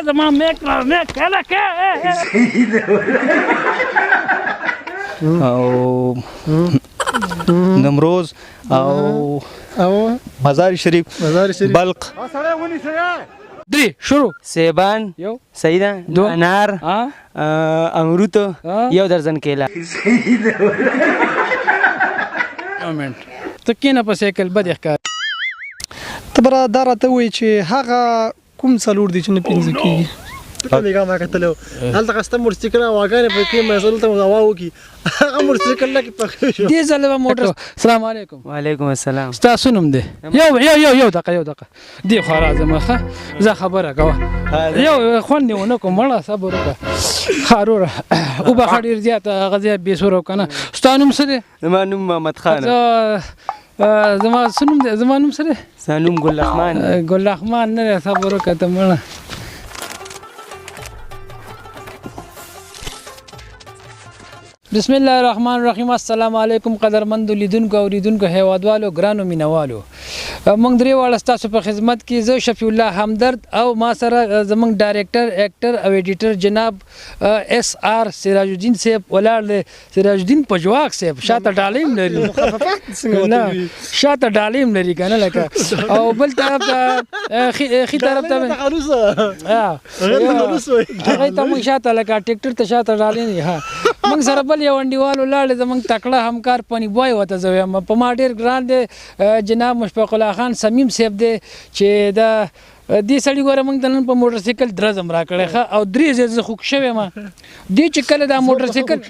زما میک را میک هلکه. او نمروز او او مزار شریف، مزار شریف، بلخ. درې شروع. سیبان یو، صحیح ده، دوه، انار، امرود، یو درزن کیله. یو منټ، ته کینه په سایکل بد ښکار. ته به دا راته ووایې چې هغه کوم څلور دي چې نه پنځه کېږي؟ بیګا ما کتلی و، هلته خسته موټرسایکل هواګانې پکې مې دلته هوا وکړي، هغه موټرسایکل لکه پخې شو. دې ځل به موټر. السلام علیکم. وعلیکم السلام. ستاسو نوم دی؟ یو یو یو یو دقیقه، یو دقیقه، دې خوا راځم. ښه زه خبره کوه، یو خوند دې ونه کوم. مړه صبر وکړه. ښه وروره، وبخښه ډېر زیات هغه زیات بې سوره که نه. ستا نوم څه دی؟ زما نوم محمد خان. زما څه نوم دی؟ زما نوم څه دی؟ ستا نوم ګل رحمان. ګل رحمان نه دی. صبر وکړه ته مړه. بسم الله الرحمن الرحیم. السلام علیکم قدرمندو لیدونکو، اوریدونکو، هیوادوالو، ګرانو مینوالو. موږ درې واړه ستاسو په خدمت کې، زه شفیع الله همدرد او ما سره زموږ ډایریکټر، اکټر او ایډیټر جناب اس آر سراج الدین صاحب ولاړ دی. سراج الدین پژواک صاحب شاته ډالۍ هم لري نه، شاته ډالۍ هم لري کنه لکه. او بل طرف ته ښي طرف ته هغه ته موږ شاته لکه ټریکټر ته شاته ډالۍ نه. ها، موږ سره بل یو انډیوال ولاړ دی، زموږ تکړه همکار، پني بوای ورته زه وایم، په ما ډېر ګران دی، جناب مشفق الله خان صمیم صاحب دی چې دا دې سړي ګوره موږ ته نن په موټر سایکل درزم راکړی. ښه، او درې ځای زه خوږ شوی یم. دې چې کله دا موټر سایکل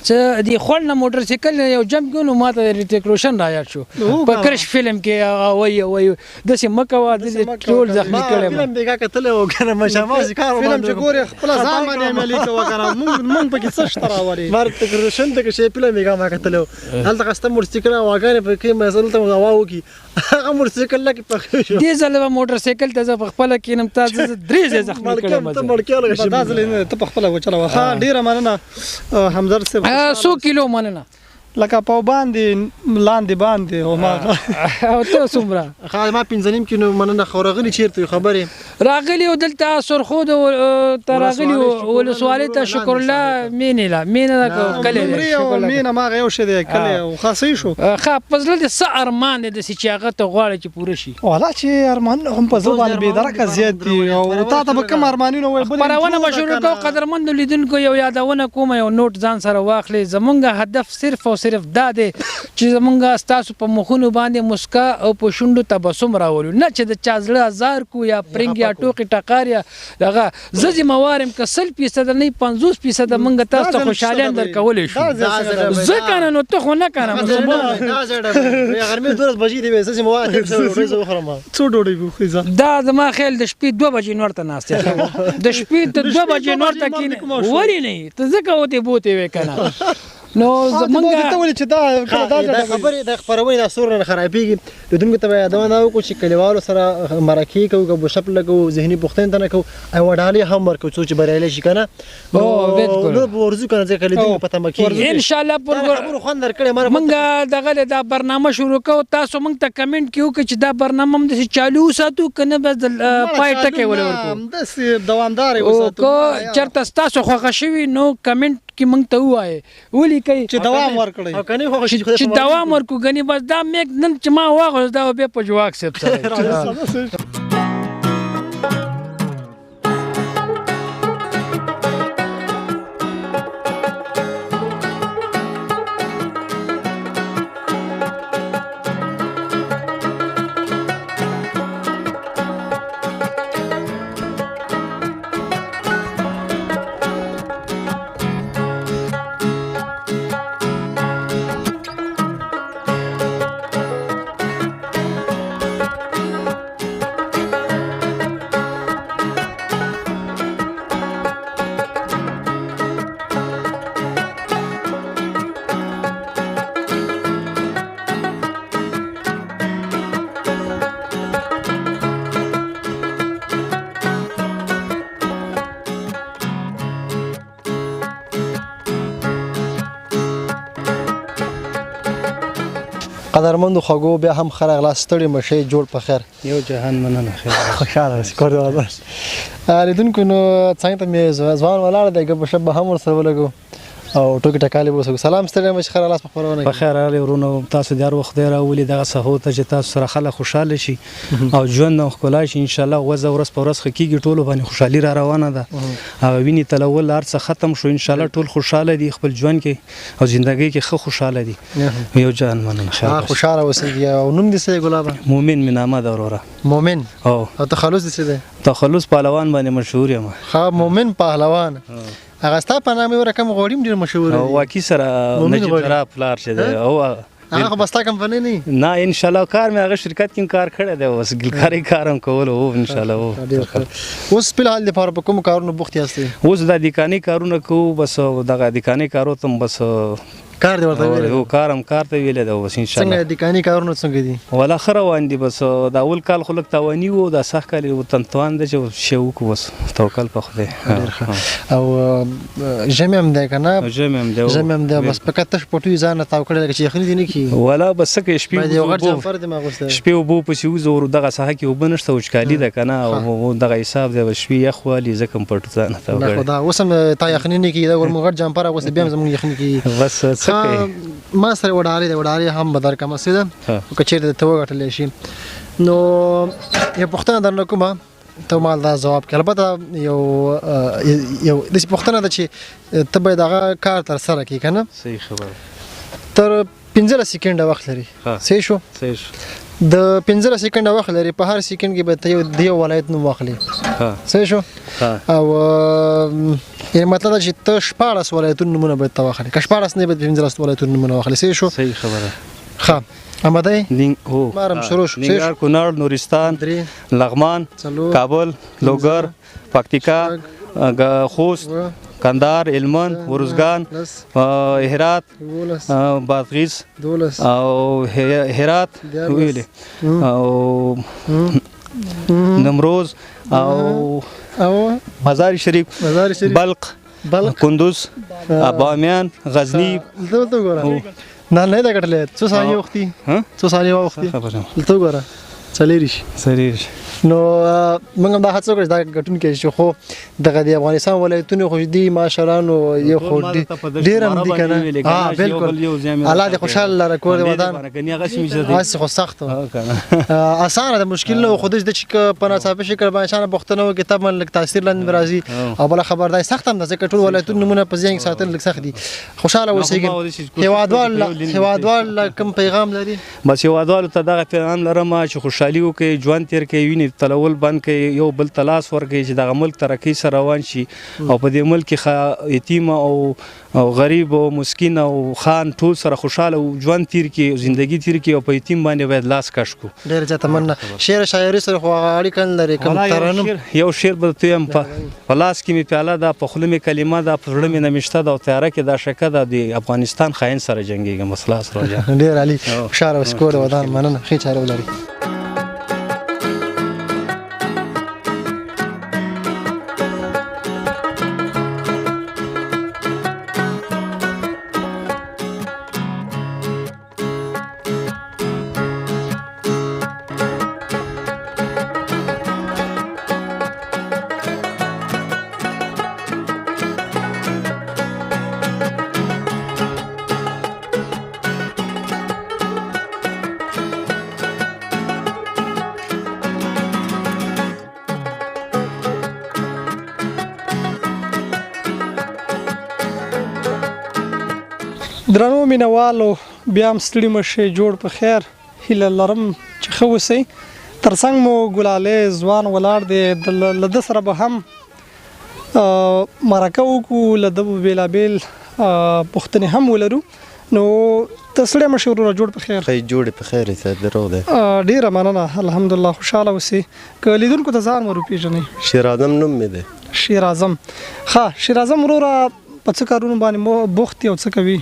چې د خوړ نه موټر سایکل یو جمپ کړو، نو ماته ریتیک روشن را یاد شو په کرش فلم کې. وایي وایي داسې مه کوه، داسې ټول زخمي کړی. فلم بیګا کتلی و که نه، مشامه کار. فلم چې ګورې خپله ځان باندې عملي کوه که نه، مونږ پکې څه شته راولې؟ ما ریتیک روشن ته کې فلم بیګا ما کتلی و، هلته خسته موټرسایکل هواګانې پکې مې دلته هوا وکړي، هغه موټرسایکل لکه پخې شو. دې ځل به موټر سایکل ته زه په خپله کښېنم. تا زه درې ځای زخمي کړم. ته مړکیا لګه شې. دا ځل نه، ته په خپله وچلوه. ښه، ډېره مننه همدرد صاحب. څو کیلو مننه؟ لکه په باندې لاندې باندې او ما او ته څومره؟ ښه، ما 5.5 کیلو مننه. خو راغلي چېرته یو خبرې؟ راغلي یو دلته سرخود ته راغلي، ولسوالۍ ته، شکر الله مینې له مینه کلی دی. نمرې او مینه ما یو شی دی، کلی او ښه صحیح شو. ښه، په زړه دې څه ارمان دی داسې چې هغه ته غواړې چې پوره شي؟ والا چې ارمانونه هم په زړه باندې بې درکه زیات دي، او تا ته به کوم ارمانونه وایي؟ خپرونه به شروع کوو. قدرمندو لیدونکو، یو یادونه کوم، یو نوټ ځان سره واخلئ. زمونږ هدف صرف او صرف دا دی چې زمونږ ستاسو په مخونو باندې مسکا او په شونډو تبسم راولو، نه چې د چا زړه ازار کو یا پرنګ یا ټوقې ټقار یا دغه. زه ذمه وار یم که 100% نه، 50% مونږ تاسو ته خوشحالي هم درکولی شو. زه که نه نو ته خو نه که نه مسلمان. غرمې 12 بجې دی، زه ذمه وار یم، ډوډۍ زه وخورم. څو ډوډۍ به وخورې؟ دا زما خیال د شپې 2 بجې نور ته ناست دی. د شپې ته 2 بجې نور ته کښېنې ولې نه ته ځکه وتې بوتې وې که نه. نو زمونږ ته ولې چې دا دا خبرې د خپرونې دا سور نه خرابېږي. لیدونکو ته به یادونه وکړو چې کلیوالو سره مرکې کوو، که شپ لګوو، ذهني پوښتنې ته نه کوو او ډالۍ هم ورکوو څو چې بریالی شي که نه. نور به ورځو که نه، ځکه لیدونکو په تمه کېږي. ان شاء الله خبرو خوند درکړی. مونږ دغه دا برنامه شروع کوو. تاسو مونږ ته کمنټ کې وکړئ چې دا برنامه هم داسې چالو وساتو که نه، بس د پای ټکی ولې ورکړو، همداسې دوامداره یې وساتو. که چېرته ستاسو خوښه شوي نو کمنټ کې مونږ ته ووایئ، ولیکئ چې دوام ورکړئ، او کني خوښه شي چې دوام ورکړو. ګنې بس دا میک نن چې ما واغوست دا بیا په جواک صاحب سره. قدرمندو خوږو بیا هم ښه راغلاست، ستړي مه شئ، جوړ په خیر. یو جهان مننه، خیر خوشحاله اوسئ، کور دې ودان. لیدونکو نو څنګ ته مې ځوان ولاړ دی، ګپ شپ به هم ورسره ولګو او ټوکې ټکالې به وسو. سلام، ستړی مه شئ، ښه راغلاست په خپرونه کې. په خیر راغلې ورونو، تاسو د هر وخت خدای راولي دغه سهو ته چې تاسو سره خلک خوشحاله شي او ژوند او ښکلا شي. ان شاء الله وضع ورځ په ورځ ښه کېږي، ټولو باندې خوشحالي را روانه ده. هغه وینې تلول هر څه ختم شو، ان شاء الله ټول خوشحاله دي، خپل ژوند کې او زندګۍ کې ښه خوشحاله دي. یو جان مننه، خیر اوسئ. خوشحاله اوسئ. او نوم دې څه دی ګلابه؟ مومن مې نامه ده وروره. مومن. او تخلص دې څه دی؟ تخلص پهلوان باندې مشهور یم. ښه، مومن پهلوان. هغه ستا په نامه یو رقم غوړي هم ډېر مشهور دي. واقعي سره نجیب زرا پلار چې دی، او هغه خو به ستا کمپنۍ نه وي؟ نه، ان شاء الله کار مې هغه شرکت کې کار کړی دی، اوس ګلکاري کار هم کولو. ان شاء الله. ډېر ښه. اوس په الحال دپاره په کومو کارونو بوخت یاستئ؟ اوس دا دکاني کارونه کوو، بس دغه دکاني کارو ته بس کار دی ورته ویلی؟ هو، کار هم کار ته ویلی دی اوس. ان شاء الله. څنګه دکاني کارونه څنګه دي؟ ولا ښه روان دي، بس دا اول کال خو لږ تاواني وو، دا سخت کال یې تنتوان دی چې شی وکړو، بس توکل په خدای. ډېر ښه. او ژمی هم دی که نه؟ ژمی هم دی، ژمی هم دی، بس فقط تش پټوی ځان نه تاو کړی لکه چې یخني دې نه کېږي. ولا بس څه کوې، شپې باید یو غټ جمپر دې ما اغوستی. شپې اوبو پسې وځو، ورو دغه ساحه کې اوبه نشته، وچکالي ده که نه، او دغه حساب دی، بس شپې یخ والي ځکه هم پټو ځان نه تاو کړی. نه خو دا اوس هم تا یخني نه کېږي، دا ګوره موږ غټ جمپر اغوستی بیا هم زموږ یخني کېږي. بس څه کوې؟ ما سره یوه ډالۍ ده، یوه ډالۍ هم به درکړم، څه ده که چېرته ته وګټلی شي. نو یو پوښتنه درنه کومه، ته مال دا ځواب کړې. البته یو یو داسې پوښتنه ده چې ته باید هغه کار ترسره کړې که نه؟ صحیح خبره. تر 15 سیکنډه وخت لري. صحیح شو؟ صحیح شو. د 15 سیکنډه وخت لري، په هر سیکنډ کې به ته یو د یو ولایت نوم واخلې. صحیح شو؟ او یعنې مطلب دا چې ته 16 ولایتونو نومونه باید ته واخلې، که 16 نه باید 15 ولایتونو نومونه واخلې. صحیح شو؟ صحیح خبره. ښه، آماده یې؟ هو. مارم شروع شو. ننګرهار، کونړ، نورستان، لغمان، کابل، لوګر، پکتیکا، خوست، کندهار، هلمند، ارزګان، هرات، بادغیس او هرات ویلې او نمروز او مزار شریف، بلخ، کندوز، بامیان، غزنی. دلته وګوره، نه نه ده ګټلې. څو ثانیې وختي؟ څو ثانیې واوښتې؟ دلته وګوره، څلېرویشت. څلېرویشت. نو موږ هم دا هڅه وکړه چې دا ګټونکی شي، خو دغه د افغانستان ولایتونو خو دي ماشاءالله، نو یو خو ډېر هم دي که نه؟ بالکل. الله دې خوشحاله لره، کور دې ودان. هسې خو سخت و، اسانه ده، مشکل نه و، خو داسې ده چې که په ناڅاپي شکل باندې چا نه پوښتنه وکړي طبعا لږ تاثیر لاندې به راځي. او بله خبره دا سخت هم ده، ځکه ټول ولایتونو نومونه په ذهن کې ساتل لږ سخت دي. خوشحاله اوسېږئ. هېوادوال کوم پیغام لري؟ بس هېوادوالو ته دغه پیغام لرم چې خوشحالي وکړئ، ژوند تېر کړئ، وینې تلول بند کړئ، یو بل ته لاس ورکړئ چې دغه ملک ترقۍ سره روان شي. او په دې ملک کې ښه یتیم او غریب او مسکین او خان ټول سره خوشحاله او ژوند تېر کړي، زندګي تېر کړي، او په یتیم باندې باید لاس کش کړو. ډېره زیاته مننه. شعر شاعري سره خو هغه اړیکه نه لري، کوم ترنم؟ یو شعر به درته ووایم. په لاس کې مې پیاله ده، په خوله مې کلمه ده، په زړه مې نمشته ده، او تیاره کې دا شکه ده، د افغانستان خاین سره جنګېږم. بس لاس راجع. ډېر عالي، خوشحاله اوسې، کور ودان. مننه، ښې چارې ولري. درنو مینوالو، بیا هم ستړي مه شئ، جوړ په خیر. هیله لرم چې ښه اوسئ. ترڅنګ مو ګلالی ځوان ولاړ دی، له ده سره به هم مرکه وکړو، له ده به بېلابېل پوښتنې هم ولرو. نو ته ستړی مه شې وروره، جوړ په خیر. ښه جوړ په خیر یې صاحب، دروغ دی. ډېره مننه، الحمدلله، خوشحاله اوسې. که لیدونکو ته ځان ور وپېژنئ. شیر اعظم نوم مې دی. شیر اعظم. ښه شیر اعظم وروره، په څه کارونو باندې مو بوخت یې او څه کوي؟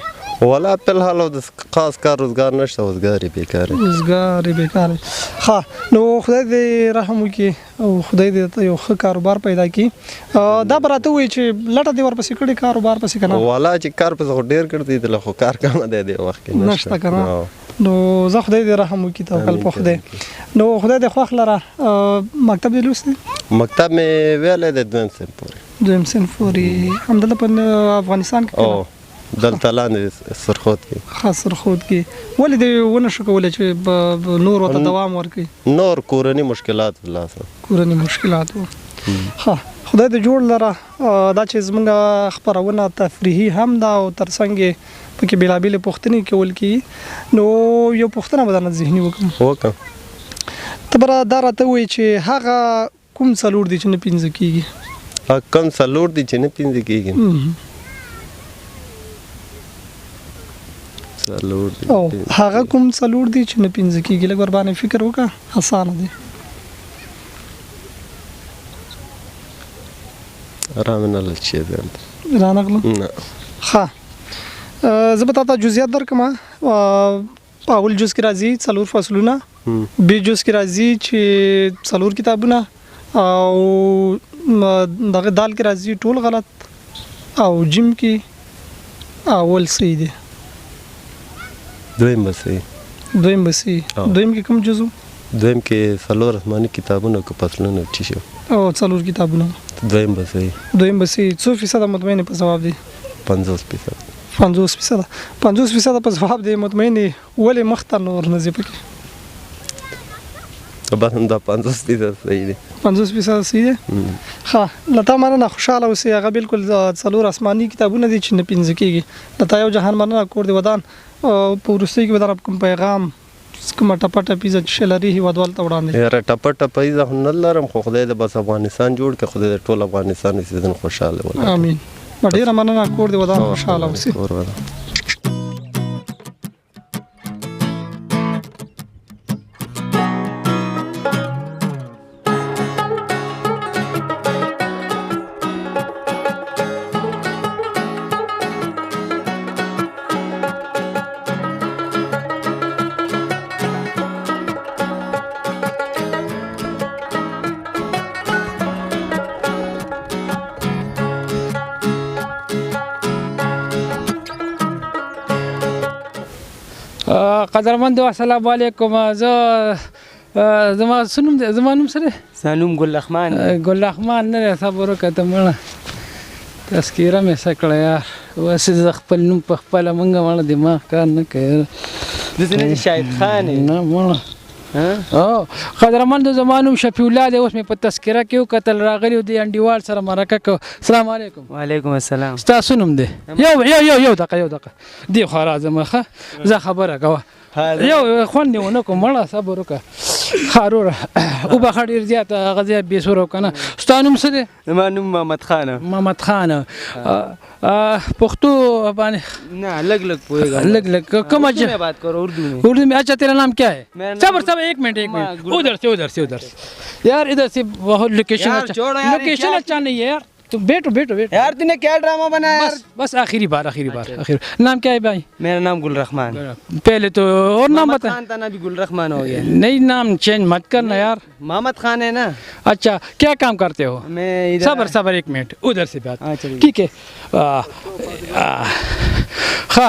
ولا په الحال د خاص کار روزګار نشته، وزګار یې بېکار یې. وزګار یې بېکار یې. ښه، نو خدای دې رحم وکړي او خدای دې ته یو ښه کاروبار پیدا کړي. دا به راته ووایي چې لټه دې ورپسې کړې کاروبار پسې که نه؟ ولا چې کار پسې خو ډېر کړی دی، خو کار کمه دی دې وخت کې نشته که نه؟ نو زه خدای دې رحم وکړي، توکل په خدای. نو خدای دې خوښ لره. مکتب دې لوستی؟ مکتب مې ویلی دی دویم صنف پورې. دویم صنف پورې همدلته په افغانستان کې؟ او دلته لاندې سرخود کې. ښه، سرخود کې. ولې دې ونه شو کولی چې نور ورته دوام ورکړي؟ نور کورني مشکلات لاسه. کورني مشکلات وو. ښه، خدای دې جوړ لره. دا چې زمونږ خپرونه تفریحي هم ده او ترڅنګ یې پکې بېلابېلې پوښتنې کول کېږي، نو یو پوښتنه به درنه ذهني وکړم. وکړه. ته به دا راته ووایې چې هغه کوم څلور دي چې نه پنځه کېږي؟ کوم څلور دي چې نه پنځه کېږي؟ څلور دي. او هغه کوم څلور دي چې نه پنځه کېږي؟ لږ ورباندې فکر وکړه، اسانه دی. رامې نه لږ شی ذهن ته. رانغله؟ نه. ښه، زه به تا ته جزئیات درکړم. په اول جز کې راځي څلور فصلونه، بې جز کې راځي چې څلور کتابونه، او دغه دال کې راځي ټول غلط، او جیم کې اول صحیح دی. دویم به صحیح. دویم به صحیح. دویم کې کوم جزو؟ دویم کې څلور آسماني کتابونه که فصلونه چې شي. او څلور کتابونه. دویم به صحیح. دویم به صحیح. څو فیصده مطمئن په ځواب دی؟ 50%. 50%. 50% په ځواب دی مطمئن یې، ولې مخته نور نه ځې پکې؟ بس همدا 50% صحیح دی. 50% صحیح دی؟ ښه، له تا مننه، خوشحاله اوسې. هغه بالکل څلور آسماني کتابونه دي چې نه پنځه کېږي. له تا یو جهان مننه، کور دې ودان. په وروستیو کې به درنه کوم پیغام، کومه ټپه ټپیزه چې شی لري هېوادوال ته وړاندې؟ یاره ټپه ټپیزه خو نه لرم، خو خدای دې بس افغانستان جوړ کړي، خدای دې ټول افغانستان اوسېدونکي خوشحاله ولري. امین. ډېره مننه، کور دې ودان، خوشحاله اوسې. کور ودان. قدرمند السلام علیکم. زه زما څه نوم دی؟ زما نوم څه دی؟ ستا نوم ګل رحمان دی. ګل رحمان نه دی، صبر وکړه ته مړه تذکیره مې څه کړه یار. اوس زه خپل نوم په خپله مونږ مړه دماغ کار نه کوي. داسې نه چې شاهد خان یې؟ نه مړه. قدرمند زما نوم شفیع الله دی. اوس مې په تذکره کې وکتل، راغلی دی انډیوال سره مرکه کوو. السلام علیکم. وعلیکم السلام. ستا څه نوم دی؟ یو یو یو یو دقیقه، یو دقیقه دی خو راځم. ښه زه خبره کوه، یو خوند دې ونه کړو مړه، صبر وکړه. ښه وروره وبخښه ډېر زیات هغه ځای بې سوره که نه. ستا نوم څه دی؟ زما نوم محمد خان. محمد خان. پښتو باندې؟ نه، لږ لږ پوهېږم. لږ لږ. کومه اردو میں بات کرو، اردو میں. اردو میں. اچھا تیرا نام کیا ہے؟ صبر صبر، ایک منٹ ایک منٹ، ادھر سے ادھر سے ادھر سے یار، ادھر سے بہت لوکیشن اچھا، لوکیشن اچھا نہیں ہے یار. تم بیٹھو بیٹھو بیٹھو یار، تूने क्या ड्रामा बनाया यार. بس بس آخری بار، آخری بار، آخری. نام کیا ہے بھائی؟ میرا نام گل رحمان. پہلے تو اور نام بتا. خان تھا نا، ابھی گل رحمان ہو گیا. نہیں نام چینج مت کرنا یار، محمد خان ہے نا. اچھا کیا کام کرتے ہو؟ میں صبر صبر ایک منٹ، ادھر سے بات. ٹھیک ہے. ښه،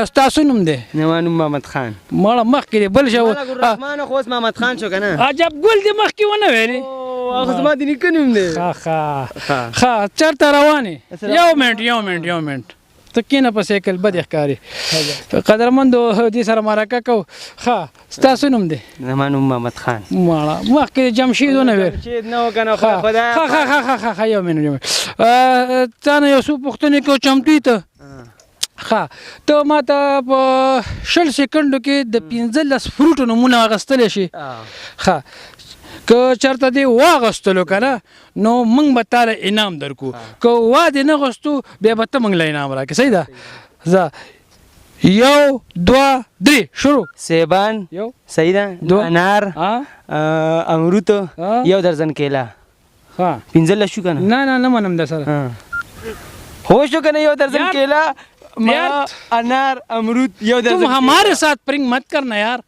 ستاسو نوم دی؟ زما نوم محمد خان. مړه مخکې دې بل شی. ګل رحمان خو اوس محمد خان شو که نه؟ عجب ګل دې مخکې ونه ویلې. هغه زما د نیکه نوم دی. ښه ښه ښه، چېرته روان یې؟ یو منټ یو منټ یو منټ، ته کښېنه په سایکل، بدې ښکاري. قدرمندو دې سره مرکه کوو. ښه، ستاسو نوم دی؟ زما نوم محمد خان. مړه مخکې جمشید ونه ویل. جمشید نه و که نه؟ خدای. ښه ښه ښه ښه ښه، یو منټ یو منټ، تا نه یو څو پوښتنې کوو، چمتو یې ته؟ ښه، ته ما ته په 20 سیکنډو کې د 15 فروټو نومونه اخیستلی شي؟ ښه، که چېرته دې واغوستلو که نه نو موږ به تا له انعام درکړو، که وا دې نه غوستو بیا به ته موږ له انعام راکړې. صحیح ده؟ ځه، 1 2 3 شروع. سیبان، یو، صحیح ده، انار، امرود، 1 درجن کیله. ښه، 15 شو که نه؟ نه نه نه منم در سره. هو شو که نه؟ 1 درجن کیله، انار، امرود، 1 درجن. تم ہمارے ساتھ پرنگ مت کرنا یار،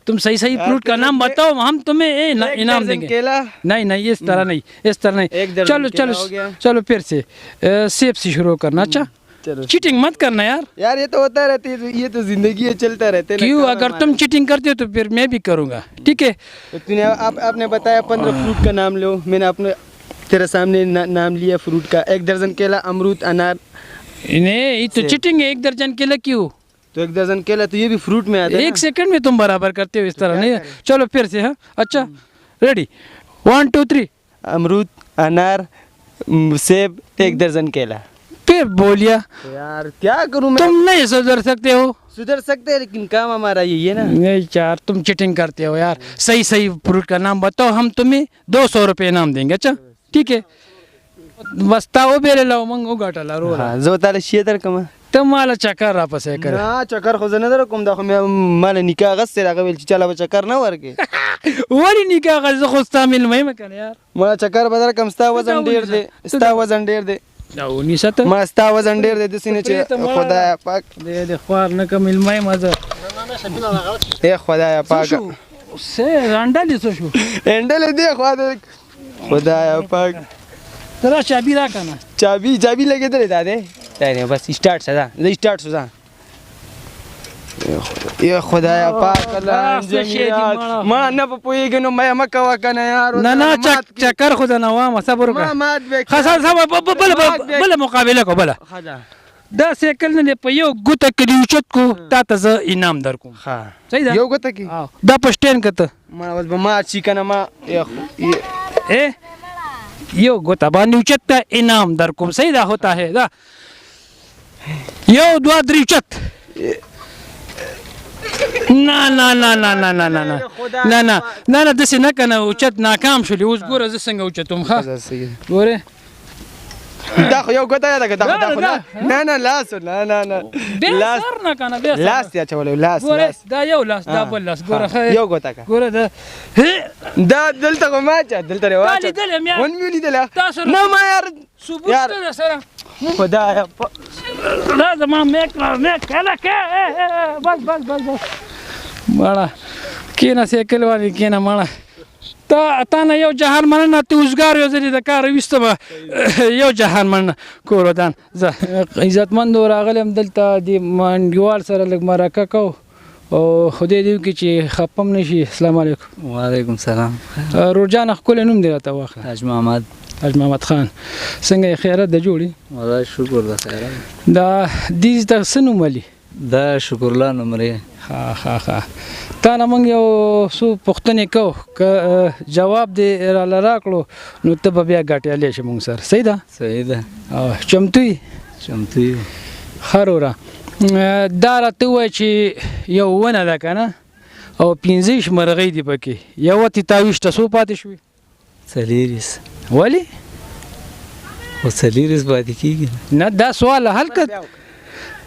تم صحیح صحیح فروٹ کا نام بتاؤ، ہم تمہیں انعام دیں گے. نہیں نہیں اس طرح نہیں، اس طرح نہیں. چلو چلو چلو پھر سے سیب سے شروع کرنا. اچھا चलो। चीटिंग मत करना यार। यार ये तो होता रहती है, ये तो जिंदगी है, चलता रहता है ना, क्यों काम अगर हमारा। तुम चीटिंग करते हो तो फिर मैं भी करूँगा, ठीक है? तो तूने आपने बताया 15 फ्रूट का नाम लो, मैंने अपने तेरे सामने नाम लिया फ्रूट का, 1 दर्जन केला, अमरूद, अनार। नहीं ये तो चीटिंग है, 1 दर्जन केला क्यों? तो 1 दर्जन केला तो ये भी फ्रूट में आता है। 1 सेकंड में तुम बराबर करते हो इस तरह नहीं। चलो फिर से, हाँ अच्छा रेडी, 1 2 3। अमरूद, अनार, सेब, 1 दर्जन केला। फिर बोलिया तो यार क्या करूं मैं? तुम नहीं सुधर सकते हो। सुधर सकते हैं लेकिन काम हमारा यही है ना। नहीं यार तुम चीटिंग करते हो यार। सही सही फ्रूट का नाम बताओ, हम तुम्हें 200 रुपये इनाम देंगे। अच्छा ठीक है, बस ता उभे लाव मग उगाटाला रोला। ها زه تعالی شي درکم ته ماله چکر را پسې کړ. نه چکر خو زه نه درکوم، دا خو مې مال نکاح غسته راغی ویل چې چاله به چکر نه ورکې. ولې نکاح غسته؟ خو ستا مېلمه یم که نه یار. ما چکر به درکم، ستا وزن ډېر دی، ستا وزن ډېر دی. دا ونیسه ته. ما ستا وزن ډېر دی، داسې نه چې خدای پاک دې خوار نه کوم، مېلمه یم زه. ای خدای پاک څه رنډلې څه شو؟ رنډلې دی خدای پاک. ته را چابي را که نه. چابي چابي لګېدلې دا دی، دا دی بس سټارټ شه، دا زه سټارټ شو. ځه یا خدای پاک الله ما نه پوهېږي نو مه کوه که نه یار. نه نه چکر خو درنه وامه، صبر وکړه. ښه بله مقابله کوه، بله دا سایکل نه دی په یو ګوته کې دې اوچت کو، تا ته زه انعام درکوم. صحیح ده؟ یو ګوته کې دا په سټینډ که ته ما اوس به مات شي که نه. ما یو ګوته باندې اوچت ته انعام درکوم. صحیح ده؟ ہوتا ہے دا 1 2 3 اوچت. نه نه نه نه نه نه نه نه نه نه نه نه داسې نه که نه اوچت ناکام شولې. اوس ګوره زه څنګه اوچتوم. ښه ګورې دا خو یو ګوته ده که دا خو نه نه لاس نه نه نه بیا سر نه که نه بیا لاس دې اچولی. لاس ګوره دا یو لاس دا بل لاس ګوره. ښه یو ګوته که ګوره دا دا دلته خو ما چا دلته رواج تا لیدلی یم یار. ون مې ولیدله نه ما یار ثبوت شته در سره. خدایا دا زما میک میک هلکه بس بس بس بس مړه کښېنه سایکل باندې کښېنه مړه. تا نه یو جهان مننه، ته اوزګار یو ځلې د کاره ویسته به. یو جهان مننه کور ودان. زه عزتمندو راغلی یم دلته د انډیوال سره لږ مرکه کوو او خدای دې وکړي چې خفه هم نه شي. السلام علیکم. وعلیکم سلام. ورور جانه ښکلی نوم دې راته واخله. تاج محمد. تاج محمد خان، څنګه یې خیرت ده جوړ یې؟ والله شکر ده خیرت. دا دې ته څه نوم ولي؟ دا شکر الله نوم دی. ښه ښه ښه. تا نه موږ یو څو پوښتنې کوو، که جواب دې راله راکړو نو ته به بیا ګټیالی شې موږ سره. صحیح ده؟ صحیح ده. چمتو یې؟ چمتو یو. ښه وروره، دا راته ووایه چې یو ونه ده که نه او 25 مرغۍ دي پکې، یوه ترې تا ویشته، څو پاتې شوې؟ 24. ولې؟ خو 24 پاتې کېږي نه. دا سوال حل کړه.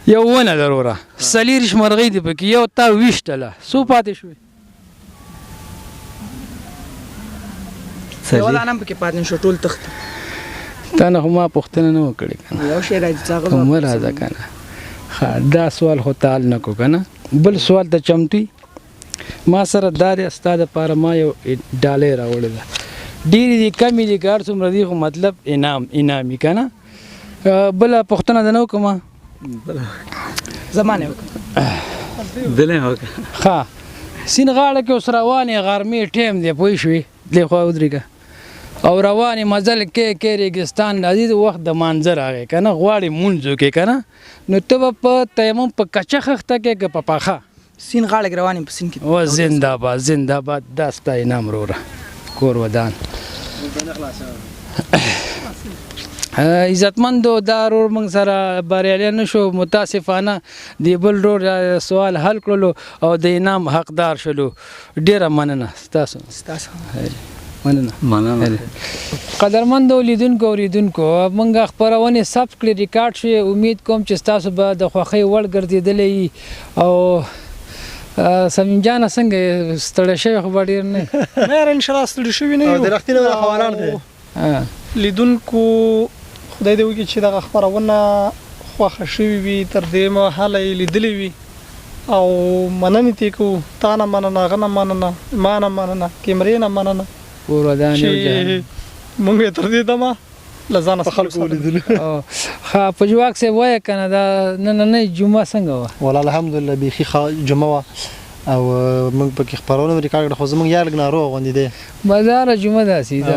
یو ونه ده وروره، 24 مرغۍ دي پکې، یو تا ویشتله، څو پاتې شوې؟ یوه دانه هم پکې پاتې نه شو، ټول تښتي. تا نه خو ما پوښتنه نه وه کړې که نه. یو شی راځي چې هغه مه راځه که نه. ښه دا سوال خو تا حل نه کړو که نه. بل سوال ته چمتو یې؟ ما سره دا دی، ستا دپاره ما یو ډالۍ راوړې ده. ډېرې دي کمې دي که هر څومره دي، خو مطلب انعام انعام وي که نه. بله پوښتنه د نه وکړم؟ زما نه وکړه. بله وکړه. ښه سین غاړه کې اوس روان یې، غرمې ټایم دی پوه شوې، دې خوا ودرېږه او روان یې مزل کې کې ریګستان راځي، د وخت د مانځه راغی که نه، غواړې مونځ وکړې که نه، نو ته به په تیمم په کچه خښته کې که په پخه؟ سین غاړه کې روان یم، په سین کې. و زنده باد زنده باد. دا ستا انعام وروره، کور ودان. عزتمندو دا رور موږ سره بریالی نه شو، متاسفانه د بل رور سوال حل کړلو او د انعام حقدار شولو. ډېره مننه ستاسو. ستاسو مننه. مننه. قدرمندو لیدونکو اورېدونکو، موږ خپرونې ثبت کړې، ریکارډ شوې. امید کوم چې ستاسو به د خوښۍ وړ ګرځېدلی وي. او صمیم جانه څنګه یې؟ ستړی شوی خو به ډېر نه یې؟ نه یاره انشاءالله ستړي شوي نه یو. د رښتیني ورخه ولاړ دی. لیدونکو خدای دې وکړي چې دغه خپرونه خوښه شوې وي، تر دې مهاله یې لیدلې وي او مننې ترې کوو. تا نه مننه، هغه نه مننه، ما نه مننه، کیمرې نه مننه کور ودان چې یو جهان. موږ یې تر دې دمه له ځانه په خلکو ولیدلو. ښه، پژواک صاحب وایه که نه، دا نننۍ جمعه څنګه وه؟ ولا الحمدلله، بیخي ښه جمعه وه او موږ پکې خپرونه ریکارډ کړه، خو زموږ یار لږ ناروغ غوندې دی. بازار جمعه داسې ده.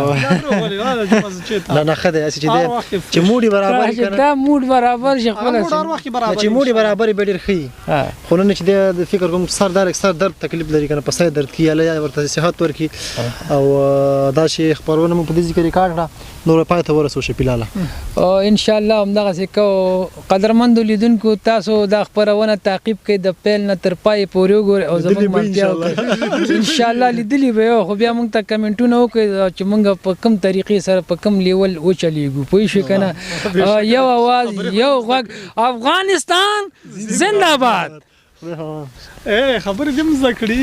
نه نه، ښه دی، هسې چې دی چې موډي برابر چې دا موډ برابر شي خپله چې موډي برابر به ډېر ښه وي. خو نن چې دی د فکر کوم سر دا لږ سر درد تکلیف لري که نه، په سر درد کړي، الله ورته صحت ورکړي. او دا چې خپرونه موږ په دې ځای کې ریکارډ کړه، نور پای ته ورسو شفیع لالا. ان شاء الله همدغسې کوو. قدرمندو لیدونکو، تاسو دا خپرونه تعقیب کړئ، د پیل نه تر پای پورې وګورئ او زموږ ملتیا وکړئ. ان شاء الله لیدلي به یو، خو بیا موږ ته کمنټونه وکړئ چې موږ په کوم طریقې سره په کوم لیول وچلیږو، پوه شوې که نه؟ یو اواز یو غږ، افغانستان زنده باد. خبرې دې هم زده کړي.